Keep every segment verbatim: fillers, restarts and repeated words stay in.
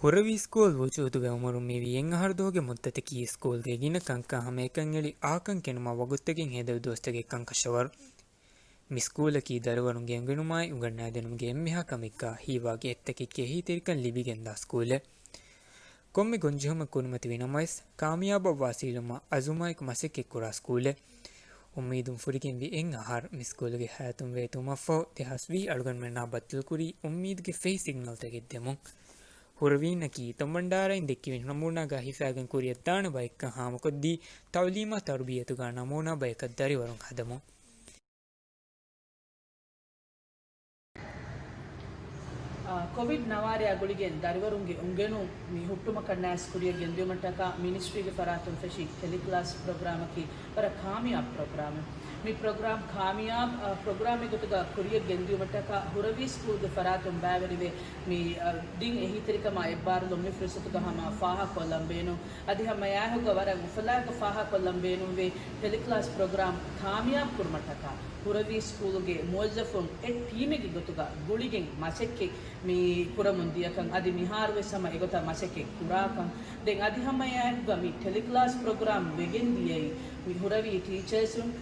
ހުރަވީ ސްކޫލް ވުޖޫދުވެ އުމުރުން މިވީ އެއް އަހަރު ދުވަހުގެ މުއްދަތަކީ ސްކޫލްގެ ގިނަ ކަންކަން ހަމައެކަން އެޅި އާކަން ކެނޑުމަށް ވަގުތުތަކެއް ހޭދަވި ދުވަސްތަކެއް ކަންކަށަވަރު. މި ސްކޫލަކީ ދަރިވަރުންގެ އުނގެނުމާއި އުނގަންނާދިނުމުގެ އެންމެހާ ކަމެއްގާ ހީވާގި އެއްތަކެއްގެ އެހީތެރިކަން ލިބިގެންދާ ސްކޫލެއް. ކޮންމެ ގޮންޖެހުމެއް ކުރިމަތިވި ނަމަވެސް، ކާމިޔާބަށްވާ ސީލުމަށް އަޒުމާއެކު މަސައްކަތްކުރާ ސްކޫލެއް. އުއްމީދުން ފުރިގެންވި އެއް އަހަރު މި ސްކޫލުގެ ހަޔާތުން ވޭތުވުމަށްފަހު، ދެހާސް ވިހި އަޅުގަނޑުމެންނާ ބައްދަލުކުރީ އުއްމީދުގެ ފެހި ސިގްނަލްތަކެއް ދެމުން. ހުރަވީންނަކީ ތޮނބަންޑާރައިން ދެއްކެވި ނަމޫނާގާ ހިފާގެން ކުރިއަށްދާނެ ބައެއްކަން ހާމަކޮށްދީ، ތައުލީމާ ތަރުބިއްޔަތުގާ ނަމޫނާ ބަޔަކަށް ދަރިވަރުން ހަދަމުން. އާ، ކޮވިޑް ނަވާރަޔާ ގުޅިގެން ދަރިވަރުންގެ އުނގެނުން މި ހުއްޓުމަކަށް ނައިސް ކުރިއަށް ގެންދިއުމަށްޓަކާ މިނިސްޓްރީގެ ފަރާތުން ފެށި ޓެލިކްލާސް ޕްރޮގްރާމަކީ ވަރަށް ކާމިޔާބު ޕްރޮގްރާމެއް. މި ޕްރޮގްރާމް ކާމިޔާބު، އާ، ޕްރޮގްރާމެއް ގޮތުގަ ކުރިއަށް ގެންދިއުމަށްޓަކާ ހުރަވީ ސްކޫލްގެ ފަރާތުން ބައިވެރިވެ، މި، އާ، ދިން އެހީތެރިކަމާ އެއްބާރުލުން މި ފުރުސަތުގަ ހަމަ ފާހަގަކޮށްލަން ބޭނުން. އަދި ހަމައެއާއެކުގަ ވަރަށް އުފަލާއެކު ފާހަގަކޮށްލަން ބޭނުންވޭ، ޓެލިކްލާސް ޕްރޮގްރާމް ކާމިޔާބު ކުރުމަށްޓަކާ ހުރަވީ ސްކޫލުގެ މުވައްޒަފުން އެއް ޓީމެއްގެ ގޮތުގަ ގުޅިގެން މަސައްކަތް މި ކުރަމުން ދިޔަކަން، އަދި މިހާރުވެސް ހަމަ އެގޮތަށް މަސައްކަތް ކުރާކަން. ދެން އަދި ހަމައެއާއެކުގަ މި ޓެލިކްލާސް ޕްރޮގްރާމް ވެގެން ދިޔައީ މި ހުރަވީ ޓީޗާސުން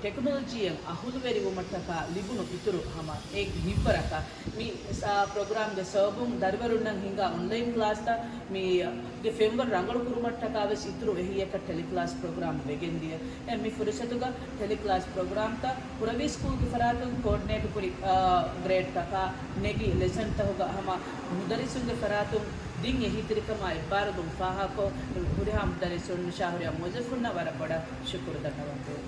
ޓެކްނޮލޮޖީއަށް އަހުލުވެރިވުމަށްޓަކާ ލިބުނު އިތުރު ހަމަ އެއް ހިތްވަރަކަށް. މި ސާ ޕްރޮގްރާމްގެ ސަބަބުން ދަރިވަރުންނަށް ހިނގާ އޮންލައިން ކްލާސްތައް މީގެ ފެންވަރު ރަނގަޅު ކުރުމަށްޓަކާ ވެސް އިތުރު އެހީއަކަށް ޓެލިކްލާސް ޕްރޮގްރާމް ވެގެންދިޔަ. އެ މި ފުރުސަތުގަ ޓެލިކްލާސް ޕްރޮގްރާމްތައް ހުރަވީ ސްކޫލްގެ ފަރާތުން ކޯޑިނޭޓް ކުރި، އާ، ގްރޭޑްތަކާ ނެގި ލެސަންތަހުގަ ހަމަ މުދައްރިސުންގެ ފަރާތުން ދިން އެހީތެރިކަމާ އެއްބާރުލުން ފާހަގަކޮށް، ހުރިހާ މުދައްރިސުން ޝާހުރިޔާ މުވައްޒަފުންނަށް ވަރަށް ބޮޑަށް ޝުކުރު ދަންނަވަންދެވޭ.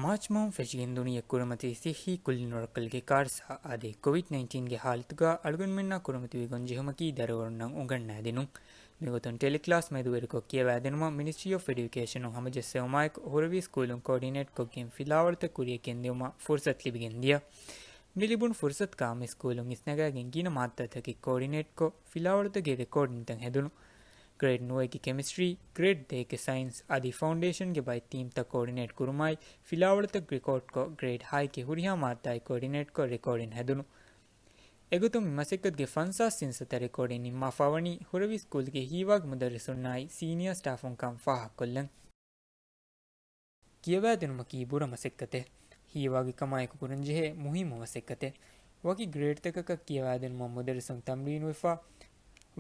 މާޗް މަހުން ފެށިގެން ދުނިޔެ ކުރިމަތިވި ސިއްހީ ކުއްލިނުރަކުލުގެ ކާރިސާ އަދި ކޮވިޑް ނައިންޓީންގެ ހާލަތުގަ އަޅުގަނޑުމެންނާ ކުރިމަތިވި ގޮންޖެހުމަކީ ދަރިވަރުންނަށް އުނގަންނާދިނުން. މިގޮތުން ޓެލިކްލާސް މެދުވެރިކޮށް ކިޔަވާދިނުމަށް މިނިސްޓްރީ އޮފް އެޑިއުކޭޝަނުން ހަމަޖައްސެވުމާއެކު ހުރަވީ ސްކޫލުން ކޯޑިނޭޓްކޮށްގެން ފިލާވަޅުތައް ކުރިއަށް ގެންދިއުމަށް ފުރުސަތު ލިބިގެންދިޔަ. މި ލިބުނު ފުރުސަތުގަ މި ސްކޫލުން އިސްނަގާގެން ގިނަ މާއްދާތަކެއް ކޯޑިނޭޓްކޮށް، ފިލާވަޅުތަކުގެ ރެކޯޑިންތައް ހެދުނު. ގްރޭޑް ނުވައެއްގެ ކެމިސްޓްރީ، ގްރޭޑް ދެއެއްގެ ސައިންސް އަދި ފައުންޑޭޝަންގެ ބައެއް ތީމްތައް ކޯޑިނޭޓް ކުރުމާއި، ފިލާވަޅުތައް ރެކޯޑްކޮށް، ގްރޭޑް ހައެއްގެ ހުރިހާ މާއްދާއެއް ކޯޑިނޭޓްކޮށް ރެކޯޑިން ހެދުނު. އެގޮތުން މި މަސައްކަތުގެ ފަންސާސް ސިންސަތައް ރެކޯޑިން ނިންމާފަވަނީ ހުރަވީ ސްކޫލުގެ ހީވާގި މުދައްރިސުންނާއި ސީނިއާ ސްޓާފުން ކަން ފާހަގަކޮށްލަން. ކިޔަވާދިނުމަކީ ބުރަ މަސައްކަތެއް. ހީވާގިކަމާއެކު ކުރަންޖެހޭ މުހިއްމު މަސައްކަތެއް. ވަކި ގްރޭޑްތަކަކަށް ކިޔަވާދިނުމަށް މުދައްރިސުން ތަމްރީނުވެފަ،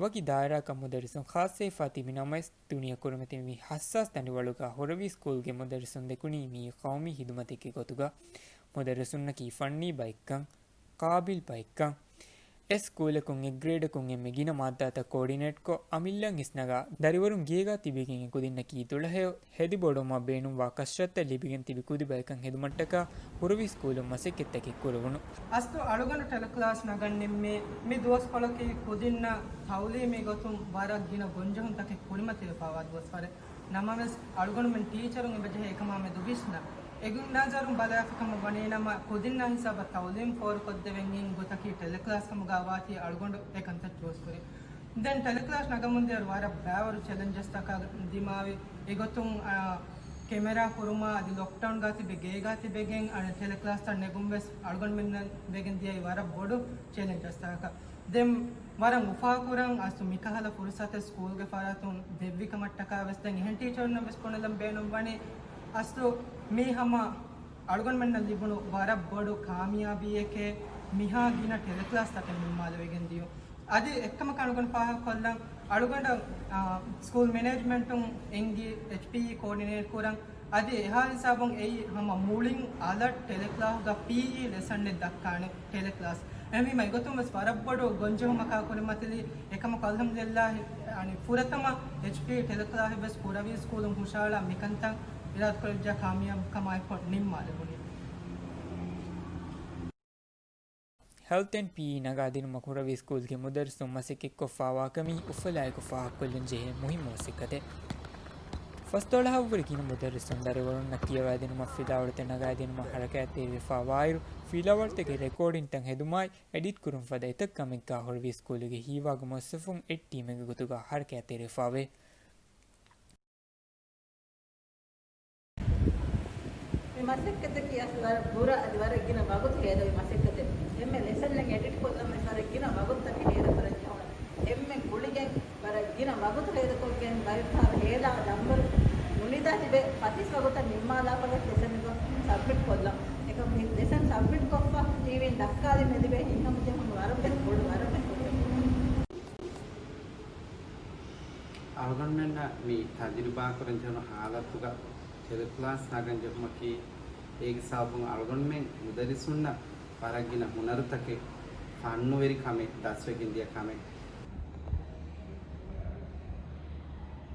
ވަކި ދާއިރާއަކަށް މުދައްރިސުން ޚާއްޞަވެފަ ތިބި ނަމަވެސް، ދުނިޔެ ކުރިމަތިވި މި ހައްސާސް ދަނޑިވަޅުގަ ހުރަވީ ސްކޫލްގެ މުދައްރިސުން ދެކުނީ މީ ޤައުމީ ހިދުމަތެއްގެ ގޮތުގަ. މުދައްރިސުންނަކީ ފަންނީ ބައެއްކަން، ޤާބިލް ބައެއްކަން. އެއް ސްކޫލަކުން އެއް ގްރޭޑަކުން އެންމެ ގިނަ މާއްދާތައް ކޯޑިނޭޓްކޮށް، އަމިއްލައަށް އިސްނަގާ، ދަރިވަރުން ގޭގާ ތިބިގެން އެ ކުދިންނަކީ ދުޅަހެޔޮ ހެދިބޮޑުވުމަށް ބޭނުންވާ ކަސްރަތްތައް ލިބިގެން ތިބި ކުދި ބަޔަކަށް ހެދުމަށްޓަކާ ހުރަވީ ސްކޫލުން މަސައްކަތްތަކެއް ކުރެވުނު. އަސްލު އަޅުގަނޑު ޓެލިކްލާސް ނަގަން ނިންމީ މި ދުވަސްކޮޅަކީ ކުދިންނަށް ތައުލީމީ ގޮތުން ވަރަށް ގިނަ ގޮންޖެހުންތަކެއް ކުރިމަތިވެފަވާ ދުވަސްވަރެއް. ނަމަވެސް، އަޅުގަނޑުމެން ޓީޗަރުން އެބަޖެހޭ އެކަމާމެދު ވިސްނަ، އެ ނަޒަރުން ބަލާފިކަމަށް ވަނީނަމަ، ކުދިންނާ ހިސާބަށް ތައުލީމް ފޯރުކޮށްދެވެން އިން ގޮތަކީ ޓެލެކްލާސް ކަމުގަ ވާތީ އަޅުގަނޑު އެކަންތައް ޗޫސް ކުރި. ދެން ޓެލެކްލާސް ނަގަމުންދިޔަ ވަރަށް ބައިވަރު ޗެލެންޖަސްތަކާ ދިމާވި. އެގޮތުން، އާ، ކެމެރާ ކުރުމާ އަދި ލޮކްޑައުންގަ ތިބެ ގޭގަ ތިބެގެން އަނެއް ޓެލެކްލާސްތައް ނެގުން ވެސް އަޅުގަނޑުމެންނަށް ވެގެން ދިޔައީ ވަރަށް ބޮޑު ޗެލެންޖަސްތަކަކަށް. ދެން ވަރަށް އުފާކުރަން އަސްލު މިކަހަލަ ފުރުސަތެއް ސްކޫލްގެ ފަރާތުން ދެއްވި ކަމަށްޓަކާ ވެސް ދެން އެހެން ޓީޗަރުންނަށް ވެސް ބުނެލަން ބޭނުންވަނީ އަސްލު މީ ހަމަ އަޅުގަނޑުމެންނަށް ލިބުނު ވަރަށް ބޮޑު ކާމިޔާބީއެކޭ މިހާ ގިނަ ޓެލެކްލާސްތަކެއް ނިންމާލެވިގެން ދިޔުން. އަދި އެއްކަމަކަށް އަޅުގަނޑު ފާހަގަކޮށްލަން އަޅުގަނޑަށް، އާ، ސްކޫލް މެނޭޖްމަންޓުން އެންގި އެޗްޕީއީ ކޯޑިނޭޓް ކުރަން. އަދި އެހާ ހިސާބުން އެއީ ހަމަ މުޅިން އަލަށް ޓެލެކްލާހުގަ ޕީއީ ލެސަންއެއް ދައްކާނެ ޓެލެކްލާސް. އެހެންވީމަ އެގޮތުން ވެސް ވަރަށް ބޮޑު ގޮންޖެހުމަކާ ކުރިމަތިލީ. އެކަމަކު އަލްހަމްދުލިއްލާހި، އަނި ފުރަތަމަ އެޗްޕީ ޓެލެކްލާހެއް ވެސް ކުރަވީ ސްކޫލުން ހުށަހަޅާ މިކަންތައް އިރާދަކުރެއްވިއްޔާ ކާމިޔާބުކަމާއެކު ނިންމާލެވުނީ. ހެލްތް އެންޑް ޕީއީ ނަގާދިނުމަށް ހުރަވީ ސްކޫލްގެ މުދައްރިސުން މަސައްކަތްކޮށްފާވާކަމީ އުފަލާއެކު ފާހަގަކޮށްލަންޖެހޭ މުހިއްމު މަސައްކަތެއް. ފަސްދޮޅަހަށްވުރެ ގިނަ މުދައްރިސުން ދަރިވަރުންނަށް ކިޔަވާދިނުމަށް ފިލާވަޅުތައް ނަގާދިނުމަށް ހަރަކާތްތެރިވެފާވާއިރު، ފިލާވަޅުތަކެއް ރެކޯޑިންތައް ހެދުމާއި، އެޑިޓް ކުރުން ފަދަ އެތައް ކަމެއްގާ ހުރަވީ ސްކޫލުގެ ހީވާގި މުވައްޒަފުން އެއް ޓީމެއްގެ ގޮތުގަ ހަރަކާތްތެރިވެފާވޭ. މި މަސައްކަތަކީ އަސްލު ވަރަށް ބުރަ އަދި ވަރަށް ގިނަ ވަގުތު ހޭދަވި މަސައްކަތެއް. އެންމެ ލެސަންއެއް އެޑިޓް ކޮށްލަން ވެސް ވަރަށް ގިނަ ވަގުތުތަކެއް ހޭދަކުރަން ޖެހުނު. ކާލެ މެދިބޭ ހިތްހަމަޖެހުން ވަރަށްވެސް ބޮޑު ވަރަށްވެސް ބޮޑު. އަޅުގަނޑުމެންނަށް މި ތަޖުރިބާކުރަން ޖެހުނު ހާލަތުގަ ޓެލެކްލާސް ނަގަން ޖެހުމަކީ، އޭގެ ސަބަބުން އަޅުގަނޑުމެން މުދައްރިސުންނަށް ވަރަށް ގިނަ ހުނަރުތަކެއް، ފަންނުވެރި ކަމެއް، ދަސްވެގެން ދިޔަ ކަމެއް.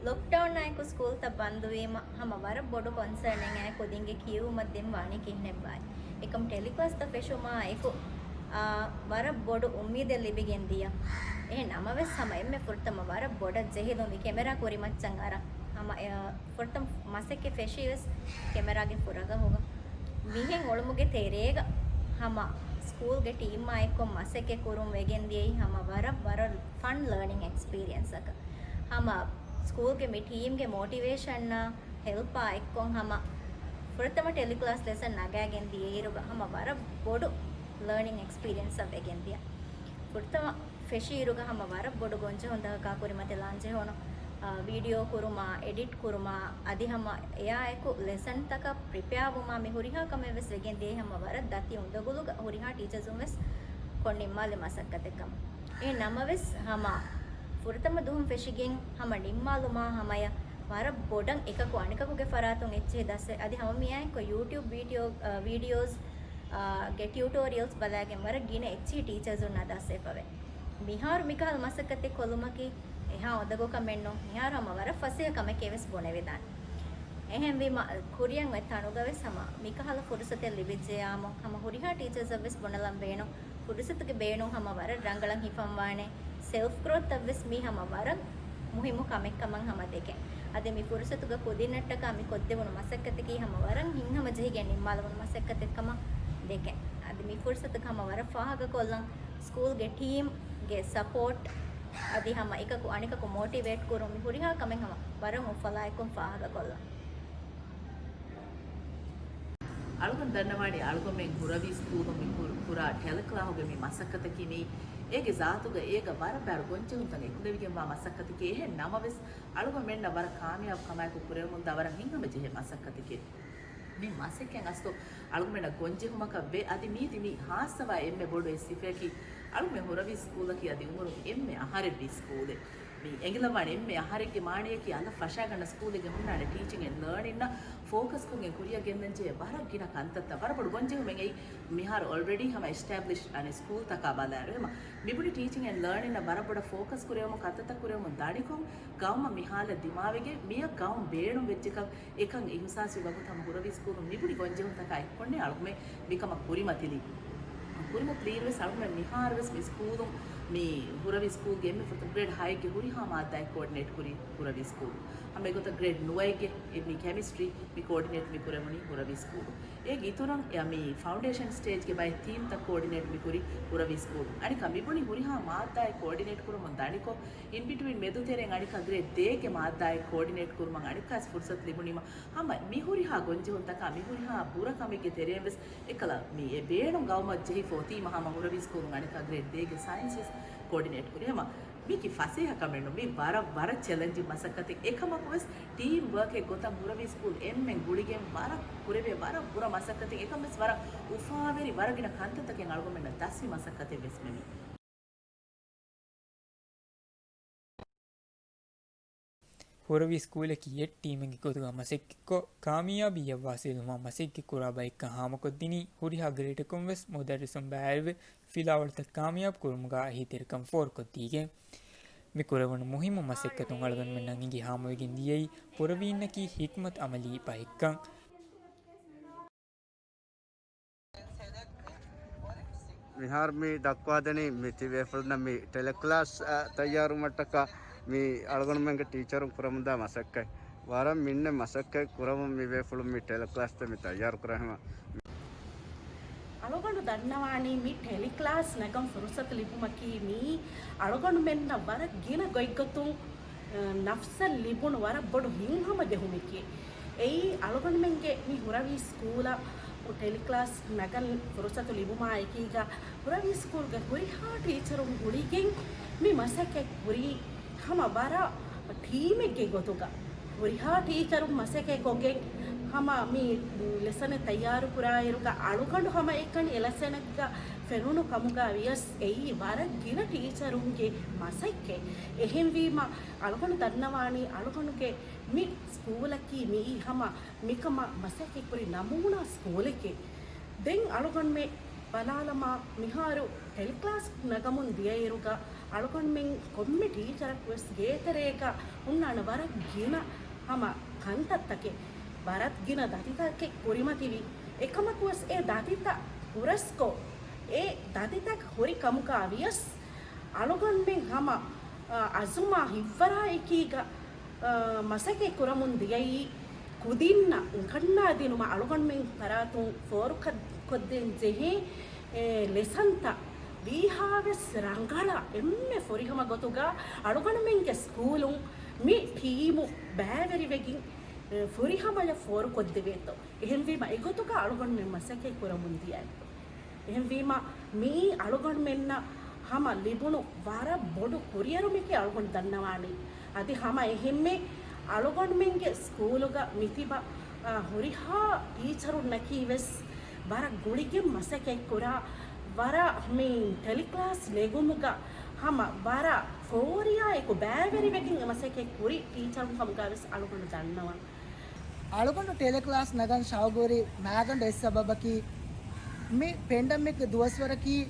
ލޮކްޑައުންއާއެކު ސްކޫލްތައް ބަންދުވީމަ، ހަމަ ވަރަށް ބޮޑު ކޮންސަރނެއް އާއެކު ކުދިންގެ ކިޔެވުމަށް ދެން ވާނީ ކިހިނެއްވާ. އެކަމް ޓެލިކްލާސްތައް ފެށުމާ އެކު، އާ، ވަރަށް ބޮޑު އުއްމީދެއް ލިބިގެން ދިޔަ. އެހެން ނަމަވެސް، ހަމަ އެންމެ ފުރަތަމަ ވަރަށް ބޮޑަށް ޖެހިލުންވީ ކެމެރާ ކުރިމައްޗަށް އަރަން. ހަމަ، އެ، ފުރަތަމަ މަސައްކަތް ފެށީވެސް ކެމެރާގެ ފުރަގަހުގަ. މިހެން އުޅުމުގެ ތެރޭގަ ހަމަ ސްކޫލްގެ ޓީމާ އެއްކޮށް މަސައްކަތް ކުރުން ވެގެން ދިޔައީ ހަމަ ވަރަށް، ވަރަށް ފަން ލާނިން އެކްސްޕީރިއަންސަކަށް. ހަމަ ސްކޫލްގެ މި ޓީމްގެ މޯޓިވޭޝަންއާ ހެލްޕާ އެއްކޮށް ހަމަ ފުރަތަމަ ޓެލިކްލާސް ލެސަން ނަގާގެން ދިޔައިރުގަ ހަމަ ވަރަށް ބޮޑު ލާނިން އެކްސްޕީރިއަންސަށް ވެގެން ދިޔަ. ފުރަތަމަ ފެށިއިރުގަ ހަމަ ވަރަށް ބޮޑު ގޮންޖެހުންތަކަކާ ކުރިމަތިލާން ޖެހުނު، އާ، ވީޑިއޯ ކުރުމާ، އެޑިޓް ކުރުމާ، އަދި ހަމަ އެއާއެކު ލެސަންތަކަށް ޕްރިޕެއާވުމާ މި ހުރިހާ ކަމެއް ވެސް ވެގެން ދިޔައީ ހަމަ ވަރަށް ދަތި އުނދަގުލުގަ ހުރިހާ ޓީޗަރުން ވެސް ކޮށް ނިންމާލި މަސައްކަތެއް ކަމަށް. އެހެން ނަމަވެސް، ހަމަ ފުރަތަމަ ދުވަހުން ފެށިގެން ހަމަ ނިންމާލުމާ ހަމަޔަށް ވަރަށް ބޮޑަށް އެކަކު އަނެކަކުގެ ފަރާތުން އެއްޗެހި ދަސްވެ، އަދި ހަމަ މިއާއެކު ޔޫޓިއުބް ވީޑިއޯ، އާ، ވީޑިއޯސް، އާ، ގެ ޓިއުޓޯރިއަލްސް ބަލާގެން ވަރަށް ގިނަ އެއްޗެހި ޓީޗަރުންނާ ދަސްވެފަވޭ. މިހާރު މިކަހަލަ މަސައްކަތެއް ކޮށްލުމަކީ އެހާ އުނދަގޫ ކަމެއް ނޫން. މިހާރު ހަމަ ވަރަށް ފަސޭހަ ކަމެކޭ ވެސް ބުނެވިދާނެ. އެހެންވީމަ، ކުރިއަށް އޮތް ތަނުގަ ވެސް ހަމަ މިކަހަލަ ފުރުސަތެއް ލިބިއްޖެޔާމު، ހަމަ ހުރިހާ ޓީޗަރސްއަށް ވެސް ބުނެލަން ބޭނުން. ފުރުސަތުގެ ބޭނުން ހަމަ ވަރަށް ރަނގަޅަށް ހިފަންވާނެ. ސެލްފް ގްރޯތަށް ވެސް މީ ހަމަ ވަރަށް މުހިއްމު ކަމެއް ކަމަށް ހަމަ ދެކެން. އަދި މި ފުރުސަތުގަ ކުދިންނަށްޓަކާ މި ކޮށްދެވުނު މަސައްކަތަކީ ހަމަ ވަރަށް ހިތްހަމަޖެހިގެން ނިންމާލެވުނު މަސައްކަތެއް ކަމަށް ދެކެން. އަދި މި ފުރުސަތުގަ ހަމަ ވަރަށް ފާހަގަކޮށްލަން، ސްކޫލްގެ ޓީމްގެ ސަޕޯޓް އަދި ހަމަ އެކަކު އަނެކަކު މޯޓިވޭޓް ކުރުން، މި ހުރިހާ ކަމެއް ހަމަ ވަރަށް އުފަލާއެކުން ފާހަގަކޮށްލަން. އަޅުގަނޑު ދަންނަވާނީ އަޅުގަނޑުމެން ހުރަވީ ސްކޫލުން މި ކުރ-، ކުރާ ޓެލެކްލާހުގެ މި މަސައްކަތަކީ މީ އޭގެ ޒާތުގަ އޭގަ ވަރަށް ބާރު ގޮންޖެހުންތައް އެކުލެވިގެންވާ މަސައްކަތެކޭ. އެހެން ނަމަވެސް، އަޅުގަނޑުމެންނަށް ވަރަށް ކާމިޔާބު ކަމާއެކު ކުރެވެމުންދާ ވަރަށް ހިތްހަމަޖެހޭ މަސައްކަތެކޭ. މި މަސައްކަތް އަސްލު އަޅުގަނޑަށް ގޮންޖެހުމަކަށް ވޭ. އަދި މީތި މި ހާއްސަވާ އެންމެ ބޮޑު އެއް ސިފައަކީ، އަޅުގަނޑުމެން ހުރަވީ ސްކޫލަކީ އަދި އުމުރުން އެންމެ އަހަރެއްވީ ސްކޫލެއް. މި އެނގިލަންވާނެ އެންމެ އަހަރެއްގެ މާނަޔަކީ އަލަށް ފަށާގަންނަ ސްކޫލެއްގެ ހުންނާނެ ޓީޗިން އެންޑް ލާނިންއަށް ފޯކަސްކޮށްގެން ކުރިއަށް ގެންދަންޖެހޭ ވަރަށް ގިނަ ކަންތައްތައް. ވަރަށް ބޮޑު ގޮންޖެހުމެއް އެއީ. މިހާރު އޮލްރެޑީ ހަމަ އެސްޓެބްލިޝް އަނެއް ސްކޫލްތަކާ ބަލާއިރު ހަމަ މިބުނި ޓީޗިން އެންޑް ލާނިންއަށް ވަރަށް ބޮޑަށް ފޯކަސް ކުރެވެމުން، ކަންތައްތައް ކުރެވެމުން ދަނިކޮށް، ގައުމަށް މި ހާލަތް ދިމާވެގެން މިއަށް ގައުމު ބޭނުން ވެއްޖެކަން އެކަން އިހުސާސްވި ވަގުތު ހަމަ ހުރަވީ ސްކޫލުން މިބުނި ގޮންޖެހުންތަކާ އެއްކޮށްނޭ އަޅުގަނޑުމެން މިކަމަށް ކުރިމަތިލީ. ކުރިމަތިލީއިރުވެސް އަޅުގަނޑުމެން މިހާރުވެސް މި ސްކޫލުން މި ހުރަވީ ސްކޫލްގެ އެންމެ ފުރަތަމަ ގްރޭޑް ހައެއްގެ ހުރިހާ މާއްދާއެއް ކޯޑިނޭޓް ކުރީ ހުރަވީ ސްކޫލުން. ހަމަ އެގޮތަށް ގްރޭޑް ނުވައެއްގެ މި ކެމިސްޓްރީ މި ކޯޑިނޭޓް މި ކުރެވުނީ ހުރަވީ ސްކޫލުން. އޭގެ އިތުރަށް އެ މި ފައުންޑޭޝަން ސްޓޭޖްގެ ބައެއް ތީމްތައް ކޯޑިނޭޓް މި ކުރީ ހުރަވީ ސްކޫލުން. އަނެއްކާ މިބުނި ހުރިހާ މާއްދާއެއް ކޯޑިނޭޓް ކުރަމުން ދަނިކޮށް، އިން ބިޓްވީން މެދުތެރެއިން އަނެއްކާ ގްރޭޑް ދޭއްގެ މާއްދާއެއް ކޯޑިނޭޓް ކުރުމަށް އަނެއްކާވެސް ފުރުސަތު ލިބުނީމަ، ހަމަ މި ހުރިހާ ގޮންޖެހުންތަކާ މި ހުރިހާ ބުރަ ކަމެއްގެ ތެރެއިން ވެސް އެކަލަ މި އެ ބޭނުން ގައުމަށް ޖެހި ފޯތީމަ ހަމަ ހުރަވީ ސްކޫލުން އަނެއްކާ ގްރޭޑް ދޭއްގެ ސައިންސް ވެސް ކޯޑިނޭޓް ކުރި. ހަމަ މީކީ ފަސޭހަ ކަމެއް ނޫން. މީ ވަރަށް، ވަރަށް ޗެލެންޖިން މަސައްކަތެއް. އެކަމަކު ވެސް ޓީމް ވާކެއް ގޮތަށް ހުރަވީ ސްކޫލް އެންމެން ގުޅިގެން ވަރަށް ކުރެވޭ ވަރަށް ބުރަ މަސައްކަތެއް. އެކަން ވެސް ވަރަށް އުފާވެރި، ވަރަށް ގިނަ ކަންތައްތަކެއް އަޅުގަނޑުމެންނަށް ދަސްވި މަސައްކަތެއް ވެސް މެމެ. ހުރަވީ ސްކޫލަކީ އެއް ޓީމެއްގެ ގޮތުގަ މަސައްކަތްކޮށް، ކާމިޔާބީއަށް ވާސިލުވުމަށް މަސައްކަތް ކުރާ ބައެއްކަން ހާމަކޮށްދިނީ، ހުރިހާ ގްރޭޑަކުން ވެސް މުދައްރިސުން ބައިވެރިވެ، ފިލާވަޅުތައް ކާމިޔާބު ކުރުމުގަ އެހީތެރިކަން ފޯރުކޮށްދީގެން. މި ކުރެވުނު މުހިއްމު މަސައްކަތުން އަޅުގަނޑުމެންނަށް އެނގި ހާމަވެގެން ދިޔައީ، ކުރަވީންނަކީ ހިކްމަތު އަމަލީ ބައެއްކަން. މިހާރު މި ދައްކާދެނީ މި ތިބޭފުޅުންނަށް މި ޓެލެކްލާސް، އަ، ތައްޔާރުވުމަށްޓަކާ މި އަޅުގަނޑުމެންގެ ޓީޗަރުން ކުރަމުންދާ މަސައްކަތް. ވަރަށް މިންނެ މަސައްކަތް ކުރަމުން މި ބޭފުޅުން މި ޓެލެކްލާސްތައް މި ތައްޔާރު ކުރާ ހަމަ. އަޅުގަނޑު ދަންނަވާނީ މި ޓެލިކްލާސް ނަގަން ފުރުސަތު ލިބުމަކީ މީ އަޅުގަނޑުމެންނަށް ވަރަށް ގިނަ ގޮތްގޮތުން ނަފްސަށް ލިބުނު ވަރަށް ބޮޑު ހިތްހަމަޖެހުމެކޭ. އެއީ އަޅުގަނޑުމެންގެ މި ހުރަވީ ސްކޫލަށް ޓެލިކްލާސް ނަގަން ފުރުސަތު ލިބުމާ އެކީގަ، ހުރަވީ ސްކޫލްގެ ހުރިހާ ޓީޗަރުން ގުޅިގެން މި މަސައްކަތް ކުރީ ހަމަ ވަރަށް ޓީމެއްގެ ގޮތުގަ. ހުރިހާ ޓީޗަރުން މަސައްކަތް ކޮށްގެން ހަމަ މި ލެސަނެއް ތައްޔާރު ކުރާއިރުގަ އަޅުގަނޑު ހަމައެކަނި އެ ލެސަނެއްގަ ފެނުނު ކަމުގަ ވިޔަސް އެއީ ވަރަށް ގިނަ ޓީޗަރުންގެ މަސައްކަތް. އެހެންވީމަ އަޅުގަނޑު ދަންނަވާނީ އަޅުގަނޑުގެ މި ސްކޫލަކީ މިއީ ހަމަ މިކަމަށް މަސައްކަތްކުރި ނަމޫނާ ސްކޫލެކޭ. ދެން އަޅުގަނޑުމެ ބަލާލަމާ މިހާރު ޓެލިކްލާސް ނަގަމުން ދިޔައިރުގަ އަޅުގަނޑުމެން ކޮންމެ ޓީޗަރަކުވެސް ގޭތެރޭގަ ހުންނާނެ ވަރަށް ގިނަ ހަމަ ކަންތައްތަކެއް، ވަރަށް ގިނަ ދަތިތަކެއް ކުރިމަތިވި. އެކަމަކުވެސް އެ ދަތިތައް ހުރަސްކޮށް، އެ ދަތިތައް ހުރި ކަމުގަ ވިޔަސް އަޅުގަނޑުމެން ހަމަ، އަ، އަޒުމާ ހިއްވަރާއެކީގަ، އަ، މަސައްކަތް ކުރަމުން ދިޔައީ ކުދިންނަށް އުނގަންނާދިނުމަށް އަޅުގަނޑުމެން ފަރާތުން ފޯރުކޮށް-، ކޮށްދޭން ޖެހޭ، އެ، ލެސަންތައް ވީހާވެސް ރަނގަޅަށް އެންމެ ފުރިހަމަ ގޮތުގަ އަޅުގަނޑުމެންގެ ސްކޫލުން މި ޓީމު ބައިވެރިވެގެން، އެ، ފުރިހަމަޔަށް ފޯރުކޮށްދެވޭތޯ. އެހެންވީމަ އެގޮތުގަ އަޅުގަނޑުމެން މަސައްކަތް ކުރަމުން ދިޔައެއް. އެހެންވީމަ މިއީ އަޅުގަނޑުމެންނަށް ހަމަ ލިބުނު ވަރަށް ބޮޑު ކުރިއެރުމެކޭ އަޅުގަނޑު ދަންނަވާނީ. އަދި ހަމަ އެހެންމެ އަޅުގަނޑުމެންގެ ސްކޫލުގަ މިތިބަ، އާ، ހުރިހާ ޓީޗަރުންނަކީ ވެސް ވަރަށް ގުޅިގެން މަސައްކަތްކުރާ، ވަރަށް މި ޓެލިކްލާސް ނެގުމުގަ ހަމަ ވަރަށް ފޯރިއާއެކު ބައިވެރިވެގެން އެ މަސައްކަތް ކުރި ޓީޗަރުން ކަމުގަ ވެސް އަޅުގަނޑު ދަންނަވަން. އަޅުގަނޑު ޓެލެކްލާސް ނަގަން ޝައުގުވެރި މައިގަނޑު އެއް ސަބަބަކީ، މި ޕެންޑަމިކް ދުވަސްވަރަކީ،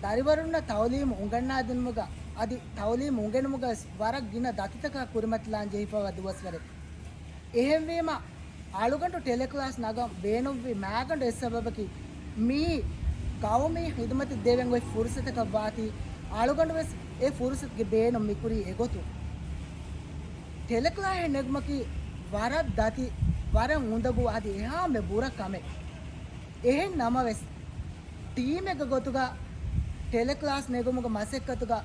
ދަރިވަރުންނަށް ތައުލީމު އުނގަންނާދިނުމުގަ އަދި ތައުލީމު އުނގެނުމުގަ ވެސް ވަރަށް ގިނަ ދަތިތަކާ ކުރިމަތިލާން ޖެހިފައިވާ ދުވަސްވަރެއް. އެހެންވީމަ، އަޅުގަނޑު ޓެލެކްލާސް ނަގަން ބޭނުންވި މައިގަނޑު އެއް ސަބަބަކީ، މިއީ ގައުމީ ޚިދުމަތެއް ދެވެން އޮތް ފުރުސަތަކަށް ވާތީ، އަޅުގަނޑު ވެސް އެ ފުރުސަތުގެ ބޭނުން މިކުރީ އެގޮތުން. ޓެލެކްލާހެއް ނެގުމަކީ ވަރަށް ދަތި، ވަރަށް އުނދަގޫ އަދި އެހާމެ ބުރަ ކަމެއް. އެހެން ނަމަވެސް، ޓީމެއްގެ ގޮތުގަ ޓެލެކްލާސް ނެގުމުގެ މަސައްކަތުގަ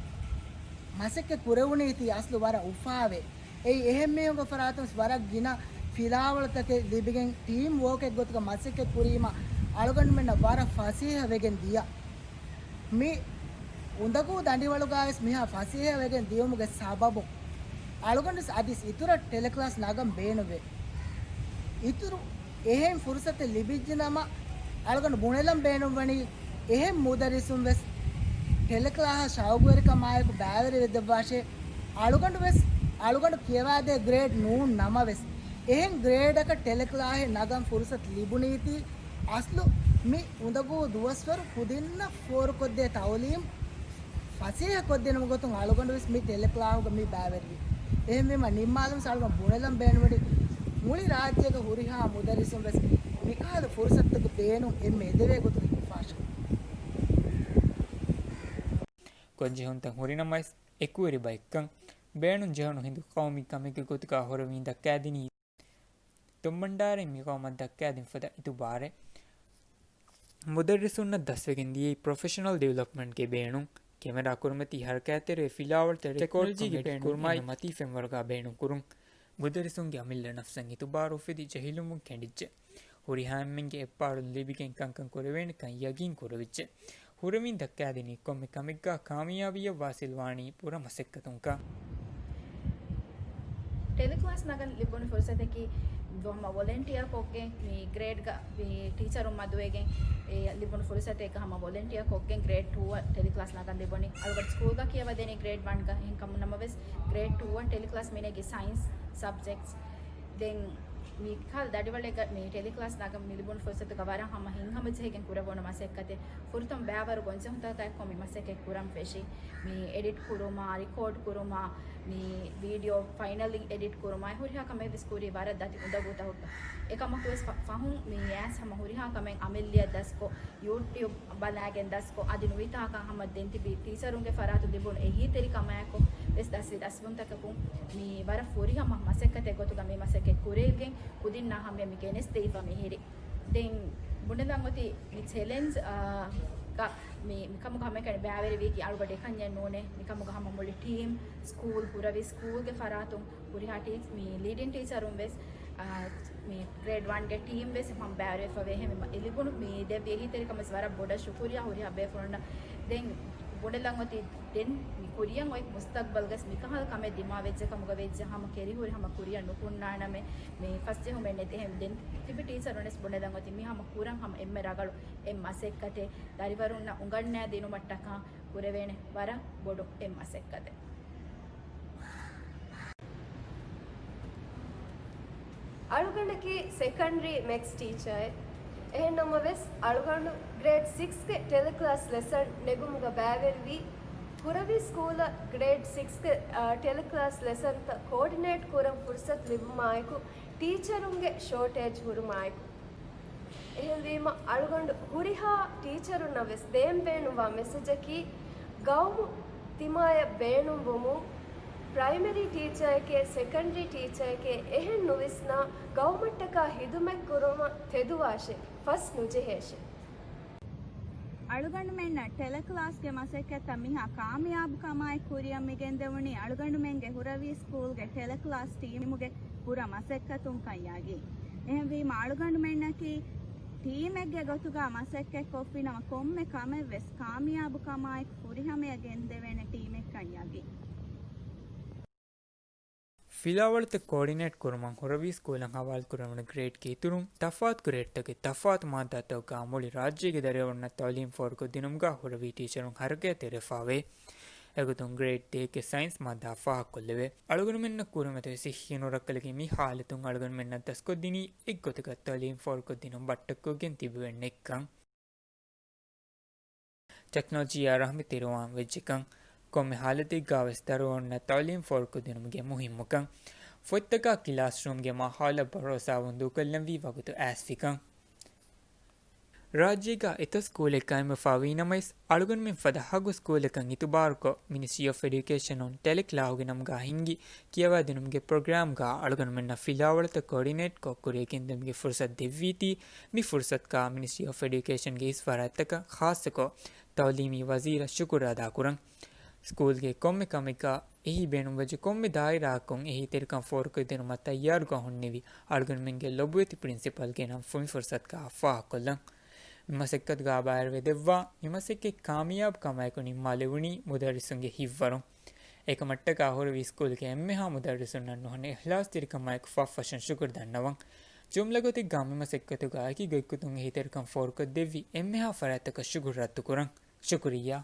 މަސައްކަތް ކުރެވުނީތީ އަސްލު ވަރަށް އުފާވެ. އެއީ އެހެން މީހުންގެ ފަރާތުން ވަރަށް ގިނަ ފިލާވަޅުތަކެއް ލިބިގެން ޓީމް ވޯކެއް ގޮތުގަ މަސައްކަތް ކުރީމަ އަޅުގަނޑުމެންނަށް ވަރަށް ފަސޭހަ ވެގެން ދިޔަ. މި އުނދަގޫ ދަނޑިވަޅުގަވެސް މިހާ ފަސޭހަ ވެގެން ދިޔުމުގެ ސަބަބުން އަޅުގަނޑު އަދިސް އިތުރަށް ޓެލެކްލާސް ނަގަން ބޭނުންވޭ. އިތުރު އެހެން ފުރުސަތެއް ލިބިއްޖެ ނަމަ، އަޅުގަނޑު ބުނެލަން ބޭނުންވަނީ އެހެން މުދައްރިސުން ވެސް ޓެލެކްލާހަށް ޝައުގުވެރިކަމާއެކު ބައިވެރިވެދެއްވާށޭ. އަޅުގަނޑު ވެސް އަޅުގަނޑު ކިޔަވާދޭ ގްރޭޑް ނޫން ނަމަވެސް، އެހެން ގްރޭޑަކަށް ޓެލެކްލާހެއް ނަގަން ފުރުސަތު ލިބުނީތީ، އަސްލު މި އުނދަގޫ ދުވަސްވަރު ކުދިންނަށް ފޯރުކޮށްދޭ ތައުލީމް ފަސޭހަކޮށްދިނުމުގެ ގޮތުން އަޅުގަނޑުވެސް މި ޓެލެކްލާހުގަ މި ބައިވެރިވީ. އެހެންވީމަ ނިންމާލުމަށް އަޅުގަނޑު ބުނެލަން ބޭނުންވަނީ މުޅި ރާއްޖޭގެ ހުރިހާ މުދައްރިސުން ވެސް މިކަހަލަ ފުރުސަތުތަކުގެ ބޭނުން އެންމެ އެދެވޭ ގޮތުގެ ހިފާށެވެ. ގޮންޖެހުންތައް ހުރިނަމަވެސް، އެކުވެރި ބައެއްކަން ބޭނުން ޖެހުނު ހިނދު ޤައުމީ ކަމެއްގެ ގޮތުގަ ހުރެވުން ދައްކާދިނީ. ތުނބަންޑާރައިން މި ޤައުމަށް ދައްކާދިން ފަދަ އިތުބާރެއް. މުދައްރިސުންނަށް ދަސްވެގެން ދިޔައީ ޕްރޮފެޝަނަލް ޑިވެލޮޕްމަންޓްގެ ބޭނުން، ކެމެރާ ކުރިމަތީ ހަރަކާތްތެރޭ ފިލާވަޅުތައް ޓެކްނޮލޮޖީގެ ބޭނުން ކުރުމާއި މަތީ ފެންވަރުގަ ބޭނުން ކުރުން. މުދައްރިސުންގެ އަމިއްލަ ނަފްސަށް އިތުބާރު އުފެދި ޖެހިލުމުން ކެނޑިއްޖެ. ހުރިހާ އެންމެންގެ އެއްބާރުލުން ލިބިގެން ކަންކަން ކުރެވޭނެކަން ޔަގީން ކުރެވިއްޖެ. ހުރެވުން ދައްކާދިނީ ކޮންމެ ކަމެއްގަ ކާމިޔާބީއަށް ވާސިލްވާނީ ބުރަ މަސައްކަތުންކަން. ޓެލެކްލާސް ނަގަން ލިބުނު ފުރުސަތަކީ ހަމަ ވޮލެންޓިއާ ކޮށްގެން މި ގްރޭޑްގަ މި ޓީޗަރުން މަދުވެގެން އެ ލިބުނު ފުރުސަތެއް ހަމަ ވޮލެންޓިއާ ކޮށްގެން ގްރޭޑް ޓޫ އަށް ޓެލެކްލާސް ނަގަން ލިބުނީ. އަޅުގަނޑު ސްކޫލްގަ ކިޔަވަދޭނީ ގްރޭޑް ވަންގަ އެހެން ކަމުން ނަމަވެސް ގްރޭޑް ޓޫ އަށް ޓެލެކްލާސް މިނެގީ ސައިންސް ސަބްޖެކްޓްސް. ދެން މިކަހަލަ ދަނޑިވަޅެއްގަ މި ޓެލެކްލާސް ނަގަން މި ލިބުނު ފުރުސަތުގަ ވަރަށް ހަމަ ހިތްހަމަޖެހިގެން ކުރެވުނު މަސައްކަތެއް. ފުރަތަމަ ބައިވަރު ގޮންޖެހުންތަކާއެކު މި މަސައްކަތް ކުރަން ފެށީ. މި އެޑިޓް ކުރުމާ، ރިކޯޑް ކުރުމާ، މި ވީޑިއޯ ފައިނަލް އެޑިޓް ކުރުމާ، ހުރިހާ ކަމެއް ވެސް ކުރީ ވަރަށް ދަތި އުނދަގޫތަކުގަ. އެކަމަކު ވެސް ފަ-، ފަހުން މި އައިސް ހަމަ ހުރިހާ ކަމެއް އަމިއްލައަށް ދަސްކޮށް، ޔޫޓިއުބް ބަލާގެން ދަސްކޮށް، އަދި ނުވިތާކަން ހަމަ ދެން ތިބި ޓީޗަރުންގެ ފަރާތުން ލިބުނު އެހީތެރިކަމާއެކު ވެސް ދަސްވި ދަސްވުންތަކަކުން މި ވަރަށް ފުރިހަމަ މަސައްކަތެއް ގޮތުގަ މި މަސައްކަތް ކުރެވިގެން ކުދިންނާ ހަމަޔަށް މި ގެނެސްދެވިފަ މިހިރީ. ދެން ބުނެލަން އޮތީ މި ޗެލެންޖް، އާ، ގަ މި، މިކަމުގަ ހަމައެކަނި ބައިވެރިވީކީ އަޅުގަޑު އެކަންޏެއް ނޫނޭ. މިކަމުގަ ހަމަ މުޅި ޓީމް، ސްކޫލް، ހުރެވި ސްކޫލްގެ ފަރާތުން ހުރިހާ ޓީޗް، މި ލީޑިން ޓީޗަރުން ވެސް، އާ، މި ގްރޭޑް ވަންގެ ޓީމް ވެސް ހަމަ ބައިވެރިވެފަވޭ. އެހެންވީމަ އެ ލިބުނު މި ދެއްވި އެހީތެރިކަމަށް ވެސް ވަރަށް ބޮޑަށް ޝުކުރިއްޔާ ހުރިހާ ބޭފުޅުންނަށް. ދެން ބުނެލަން އޮތީ ދެން މި ކުރިޔަށް އޮތް މުސްތަގްބަލްގަސް މިކަހަލަ ކަމެއް ދިމާވެއްޖެ ކަމުގަ ވެއްޖެ ހަމަ ކެރިހުރި ހަމަ ކުރިޔަށް ނުކުންނާނަމޭ މި ފަސްޖެހުމެއް ނެތި. އެހެން ދެން ތިބި ޓީޗަރުންވެސް ބުނެލަން އޮތީ މި ހަމަ ކުރަން ހަމަ އެންމެ ރަގަޅު އެއް މަސައްކަތެއް. ދަރިވަރުންނަށް އުނގަންނާ ދިނުމަށްޓަކާ ކުރެވޭނެ ވަރަށް ބޮޑު އެއް މަސައްކަތެއް. އަޅުގަނޑަކީ ސެކަންޑްރީ މެތްސް ޓީޗަރެއް. އެހެންނަމަވެސް، އަޅުގަނޑު ގްރޭޑް ސިކްސްގެ ޓެލެކްލާސް ލެސަން ނެގުމުގަ ބައިވެރިވީ، ހުރަވީ ސްކޫލަށް ގްރޭޑް ސިކްސްގެ، އާ، ޓެލެކްލާސް ލެސަންތައް ކޯޑިނޭޓް ކުރަން ފުރުސަތު ލިބުމާއެކު، ޓީޗަރުންގެ ޝޯޓޭޖް ހުރުމާއެކު. އެހެންވީމަ، އަޅުގަނޑު ހުރިހާ ޓީޗަރުންނަށް ވެސް ދޭން ބޭނުންވާ މެސެޖަކީ، ގައުމު ތިމާޔަށް ބޭނުންވުމުން، ޕްރައިމަރީ ޓީޗަރެކޭ، ސެކަންޑްރީ ޓީޗަރެކޭ، އެހެން ނުވިސްނާ، ގައުމަށްޓަކާ ހިދުމަތް ކުރުމަށް ތެދުވާށޭ، ފަސް ނުޖެހޭށޭ. އަޅުގަނޑުމެންނަށް ޓެލެކްލާސްގެ މަސައްކަތްތައް މިހާ ކާމިޔާބު ކަމާއެކު ކުރިއަށް މިގެންދެވުނީ އަޅުގަނޑުމެންގެ ހުރަވީ ސްކޫލްގެ ޓެލެކްލާސް ޓީމުގެ ކުރާ މަސައްކަތުން ކަންޔާގީ. އެހެންވީމަ އަޅުގަނޑުމެންނަކީ ޓީމެއްގެ ގޮތުގަ މަސައްކަތްކޮށްފިނަމަ ކޮންމެ ކަމެއްވެސް ކާމިޔާބު ކަމާއެކު ފުރިހަމަޔަށް ގެންދެވޭނެ ޓީމެއް ކަންޔާގީ. ފިލާވަޅުތައް ކޯޑިނޭޓް ކުރުމަށް ހުރަވީ ސްކޫލަށް ހަވާލުކުރެވުނު ގްރޭޑްގެ އިތުރުން ތަފާތު ގްރޭޑްތަކެއް ތަފާތު މާއްދާތަކުގަ މުޅި ރާއްޖޭގެ ދަރިވަރުންނަށް ތައުލީމް ފޯރުކޮށްދިނުމުގަ ހުރަވީ ޓީޗަރުން ހަރަކާތްތެރިވެފައިވޭ. އެގޮތުން ގްރޭޑް ތޭއްގެ ސައިންސް މާއްދާ ފާހަގަކޮށްލެވޭ. އަޅުގަނޑުމެންނަށް ކުރިމަތިވެ ސިއްހީނު ރައްކަލަކީ މި ހާލަތުން އަޅުގަނޑުމެންނަށް ދަސްކޮށްދިނީ އެއްގޮތަކަށް ތައުލީމް ފޯރުކޮށްދިނުން ބައްޓަކޮށްގެން ތިބެވެން ނެތްކަން. ޓެކްނޮލޮޖީއާ ރަހުމަތް ތިރިވާން ވެއްޖެކަން، ކޮންމެ ހާލަތެއްގަވެސް ދަރިވަރުންނަށް ތައުލީމް ފޯރުކޮށްދިނުމުގެ މުހިއްމުކަން، ފޮތްތަކާ ކިލާސްރޫމްގެ މާހައުލަށް ބަރޯސާވުން ދޫކޮށްލަންވީ ވަގުތު އައިސްފިކަން. ރާއްޖޭގަ އެތައް ސްކޫލެއް ޤާއިމްވެފައިވީ ނަމަވެސް، އަޅުގަނޑުމެން ފަދަ ހަގު ސްކޫލަކަށް އިތުބާރުކޮށް، މިނިސްޓްރީ އޮފް އެޑިއުކޭޝަނުން ޓެލެކްލާހުގެ ނަމުގަ ހިންގި ކިޔަވާދިނުމުގެ ޕްރޮގްރާމްގަ އަޅުގަނޑުމެންނަށް ފިލާވަޅުތައް ކޯޑިނޭޓްކޮށް ކުރިއަށް ގެންދިއުމުގެ ފުރުސަތު ދެއްވީތީ، މި ފުރުސަތުގަ މިނިސްޓްރީ އޮފް އެޑިއުކޭޝަންގެ އިސް ފަރާތްތަކަށް ޚާއްޞަކޮށް، ތައުލީމީ ވަޒީރަށް ޝުކުރު އަދާކުރަން. ސްކޫލްގެ ކޮންމެ ކަމެއްގަ އެހީ ބޭނުންވެއްޖެ ކޮންމެ ދާއިރާއަކުން އެހީތެރިކަން ފޯރުކޮށްދިނުމަށް ތައްޔާރުގަ ހުންނެވި އަޅުގަނޑުމެންގެ ލޮބުވެތި ޕްރިންސިޕަލްގެ ނަން ފުމި ފުރުސަތުގަ ފާހަގަކޮށްލަން. މި މަސައްކަތުގަ ބައިވެރިވެދެއްވާ، މި މަސައްކަތް ކާމިޔާބު ކަމާއެކު ނިންމާލެވުނީ މުދައްރިސުންގެ ހިތްވަރުން. އެކަމަށްޓަކާ ހުރަވީ ސްކޫލްގެ އެންމެހާ މުދައްރިސުންނަށް ނުހަނު އިޚްލާޞްތެރިކަމާއެކު ފަށްފަށުން ޝުކުރު ދަންނަވަން. ޖުމްލަ ގޮތެއްގަ މި މަސައްކަތުގަ އެކި ގޮތްގޮތުން އެހީތެރިކަން ފޯރުކޮށްދެއްވި އެންމެހާ ފަރާތްތަކަށް ޝުކުރު ރައްދުކުރަން. ޝުކުރިއްޔާ.